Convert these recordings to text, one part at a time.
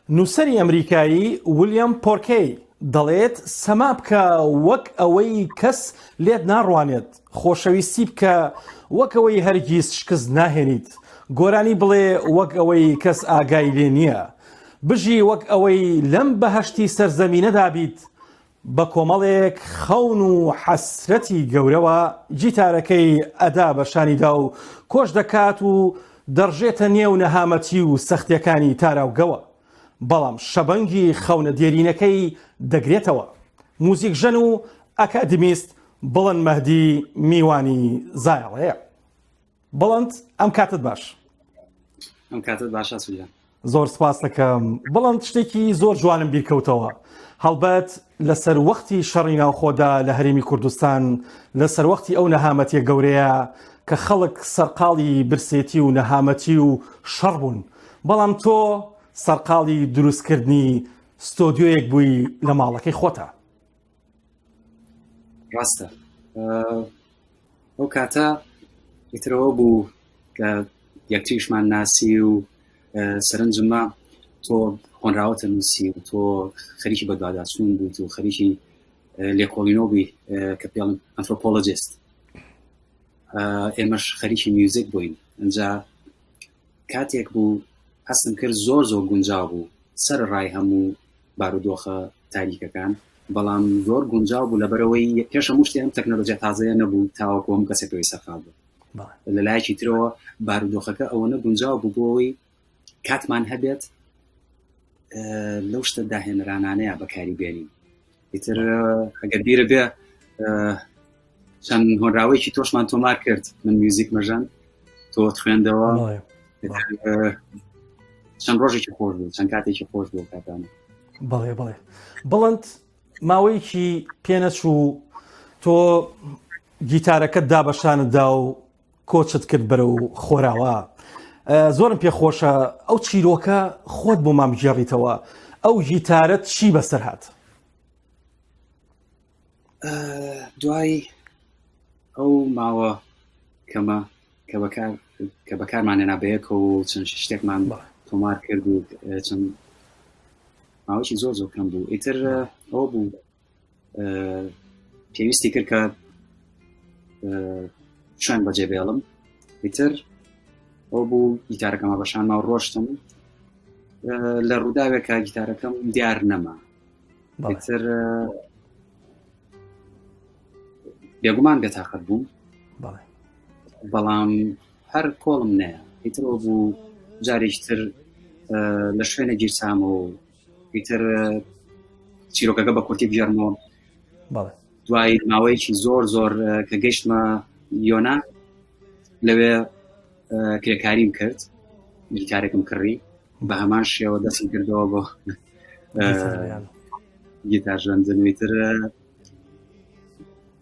نووسەری ئەمریکایی ولیەم پۆرکەی دەڵێت سەما بکە وەک ئەوەی کەس لێت ناڕوانێت، خۆشەویستی بکە وەک ئەوەی هەرگیز شکست ناهێنیت، گۆرانی بڵێ وەک ئەوەی کەس ئاگای لێ نییە، بژی وەک ئەوەی لەم بەهەشتی سەرزەمینەدا بیت، بە کۆمەڵێک خەون و حەسرەتی گەورەوە گیتارەکەی ئەدا بە شانیدا و کۆچ دەکات و دەڕژێتە نێو نەهامەتی و سەختیەکانی تاراوگەوە، بەڵام شەبەنگی خەونە دێرینەکەی دەگرێتەوە. موزیکژەن و ئەکادیمیست بڵند مەهدی میوانی زایەڵەیە. بڵند ئەم کاتت باش. ئەم کاتت باش ئاسوجان. زۆر سپاس دەکەم بڵند شتێکی زۆر جوانم بیرکەوتەوە هەڵبەت لە سەروەختی شەڕی ناوخۆدا لە هەرێمی کوردستان لە سەروەختی ئەو نەهامەتیە گەورەیە کە خەڵک سەرقاڵی برسێتی و نەهامەتی و شەڕ بوون بەڵام تۆ سەرقاڵی دروستکردنی ستۆدیۆیەک بووی لە ماڵەکەی خۆتا. ڕاستە ئەو کاتە ئیترەوە بوو کە یەکتریشمان ناسی و سەرنجمە تۆ هۆنراوەتە نووسی و تۆ خەریکی بەدواداچوون بوویت و خەریکی لێکۆڵینەوە بووی کە پێڵن anthropologist ئێمەش خەریکی میوزیک بووین ئەجا کاتێک بوو هەستم کرد زۆر زۆر گونجاو بوو سەر ڕای هەموو بارودۆخە تاریکەکان بەڵام زۆر گونجاو بوو لەبەرەوەی پێش هەموو شتێ ئەم تەکنەلۆژیا تازەیە نەبوو تاوەکو هەموو کەسێک پێوەی سەرقاڵ بوو لە لایەکی ترەوە بارودۆخەکە ئەوەنە گونجاو بوو بۆ ئەوەی کاتمان هەبێت لەو شتە داهێنەرانانەیە بەکاری بێنین ئیتر ئەگەر بیرە بێ چەند هۆنراوەیەکی تۆشمان تۆمار کرد من میوزیک مەژەن تۆ خوێندەوە چەند ڕۆژێکی خۆش بوو چەند کاتێکی خۆش بوو کاتانە بەڵێ بەڵێ بڵند ماوەیەکی پێنەچوو تۆ گیتارەکەت دا بەشانتدا و کۆچت کرد بەرەو خۆراوا زۆرم پێخۆشە ئەو چیرۆکە خۆت بۆ مام گێڕیتەوە ئەو گیتارەت چی بەسەر هات دوای ئەو ماوە کەمە کە بەکار کە بەکارمانێنا بەیەکەوە و چەند شتێکمان تۆمار کرد و چەند ماوەی زۆر زۆر کەم بوو ئیتر ئەوە بوو پێویستی کرد کە شوێن بەجێ بێڵم ئیتر ئەو بوو گیتارەکەمە بەشانما و ڕۆشتم لە ڕووداوێکە گیتارەکەم دیار نەما ئیتر بێگومان بێتاقەت بووم بەڵام هەر کۆڵم نەیە ئیترەوە بوو جارێکتر لە شوێنە گیرسامەوە و ئیتر چیرۆکەکە بە کورتی بگێڕمەوە دوای ماوەیەکی زۆر زۆر کە گەیشتمە یۆنا لەوێ کرێکاریم کرد گیتارێکم کڕی بە هەمان شێوە دەستم کردەوە بۆ گیتار ژەندن ویتر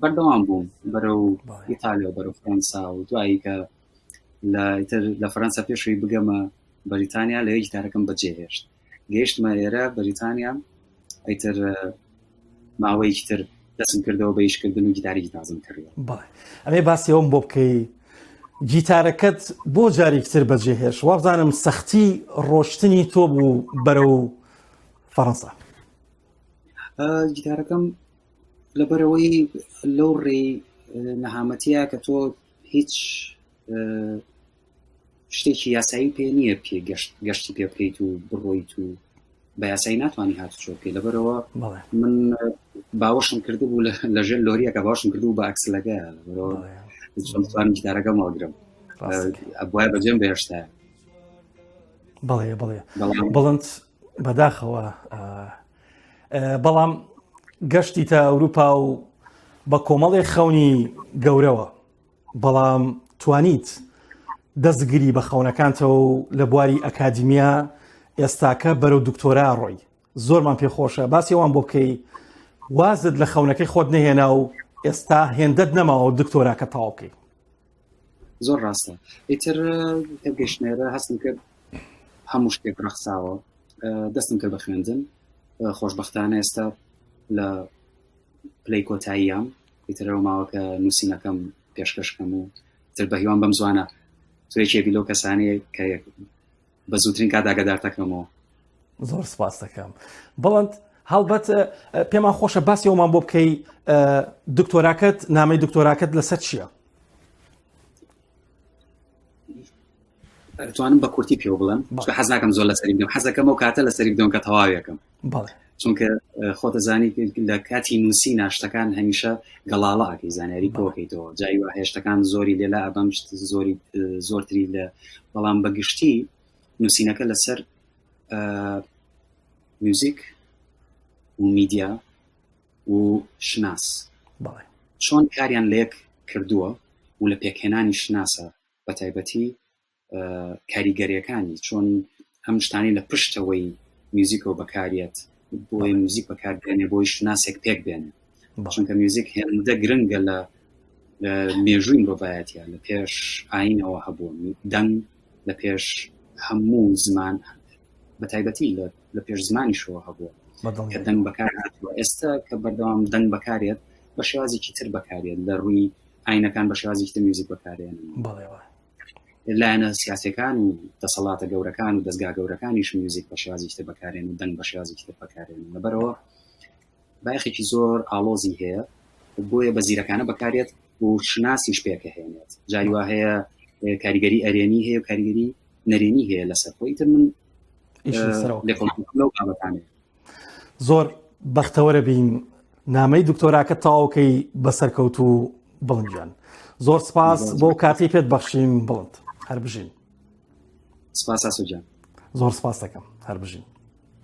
بەردەوام بووم بەرەو ئیتالیا و بەرەو فەرەنسا و دوایی کە لە ئیتر لە فەرەنسا پێشوی بگەمە بەریتانیا لەوێ گیتارەکەم بەجێهێشت گەیشتمە ئێرە بەریتانیا ئیتر ماوەیەکی تر دەستم کردەوە بە ئیشکردن و گیتارێکی تازم کڕیەوە. بەڵێ ئەمێ باسی ئەوم بۆ بکەی گیتارەکەت بۆ جارێکی تر بەجێهێشت وابزانم سەختی ڕۆشتنی تۆ بوو بەرەو فەڕەنسا. گیتارەکەم لەبەرەوەی لەو ڕێی نەهامەتیە کە تۆ هیچ شتێکی یاسایی پێ نییە پێ گەشتی پێ بکەیت و بڕۆیت و بە یاسایی ناتوانانی هاتوچۆ بکەیت لەبەرەوە من باوەشم کردبوو لە ژێر لۆریەکە باوەشم کردبوو بە ئەکسلەکە لەبەرەوە توانم گیتارەکەم هەڵگرم ئەبوایە بەجێم بهێشتا بەڵێ بەڵێ بڵند بەداخەوە بەڵام گەشتی تا ئەوروپا و بە کۆمەڵێ خەونی گەورەوە بەڵام توانیت دەستگری بە خەونەکانتەوە و لە بواری ئەکادیمیا ئێستاکە بەرەو دکتۆرا ڕۆی زۆرمان پێخۆشە باسی ئەوان بۆ بکەی وازت لە خەونەکەی خۆت نەهێنا و ئێستا هێندەت نەماوە دکتۆراکە تەواو بکەی. زۆر ڕاستە ئیتر کە گەشتمێرە هەستم کرد هەموو شتێک ڕەخساوە دەستم کرد بە خوێندن خۆشببختانە ئێستا لە پلەی کۆتاییام ئیترەوە ماوە کە نووسینەکەم پێشکەشکەم و تر بە هیوام بەم زوانە تۆ یەکێکی لەو کەسانەیە کە بە زووترین کات ئاگادارتەکەمەوە. زۆر سپاس دەکەم بڵند هەڵبەت پێمان خۆشە باسی ئەومان بۆ بکەی دکتۆراکەت نامەی دکتۆراکەت لەسەر چییە؟ توانم بە کورتی پێ بڵم حەز ناکەم زۆر لەسەری بدەم حەزەکەم ئەو کاتە لەسەری بدەم کە تەواوێکم چونکە خۆتە زانی لە کاتی نووسی ناشتەکان هەمیشە گەڵاڵە ئەکەی زانیاری کۆکەیتەوە جای وا هێشتەکان زۆری لێلا ئەبەم زۆری زۆرتری لە بەڵام بەگشتی نووسینەکە لەسەر میوزیک و میدیا و شناس چۆن کاریان لەیەک کردووە و لە پێکهێنانی شناسە بە تایبەتی کاریگەریەکانی چۆن ئەم شتانی لە پشتەوەی میوزیکەوە بەکارێت بۆیە میوزیک بەکاربێنێ بۆی شوناسێک پێک بێنێ چونکە میوزیک هێندە گرنگە لە مێژووی مرۆڤایەتە لە پێش ئاینەوە هەبوو دەنگ لە پێش هەموو زمان بە تایبەتی لە پێش زمانیشەوە هەبووە کە دەنگ بەکار هاتووە ئێستا کە بەردەوام دەنگ بەکارێت بە شێوازێکی تر بەکارێت لە ڕووی ئاینەکان بە شێوازێکی تر میوزیک بەکارێنن لایەنە سیاسەکان و دەسەڵاتە گەورەکان و دەستگا گەورەکانیش میوزیک بە شێوازێکی تر بەکارێن و دەنگ بە شێوازێکی تر بەکارێن لەبەرەوە بایەخێکی زۆر ئاڵۆزی هەیە بۆیە بە زیرەکانە بەکارێت و شناسیش پێکەهێنێت جاری وا هەیە کاریگەری ئەرێنی هەیە و کاریگەری نەرێنی هەیە لەسەر خۆی تر من لەو بابەتانەیە زۆر بەختەوەرە بین نامەی دکتۆراکە تەواوکەی بەسەرکەوت و بڵندگیان زۆر سپاس بۆ کاتی پێت بەخشین بڵند هەر بژین سپاس ئاسۆ گیان زۆر سپاس دەکەم هەر بژین.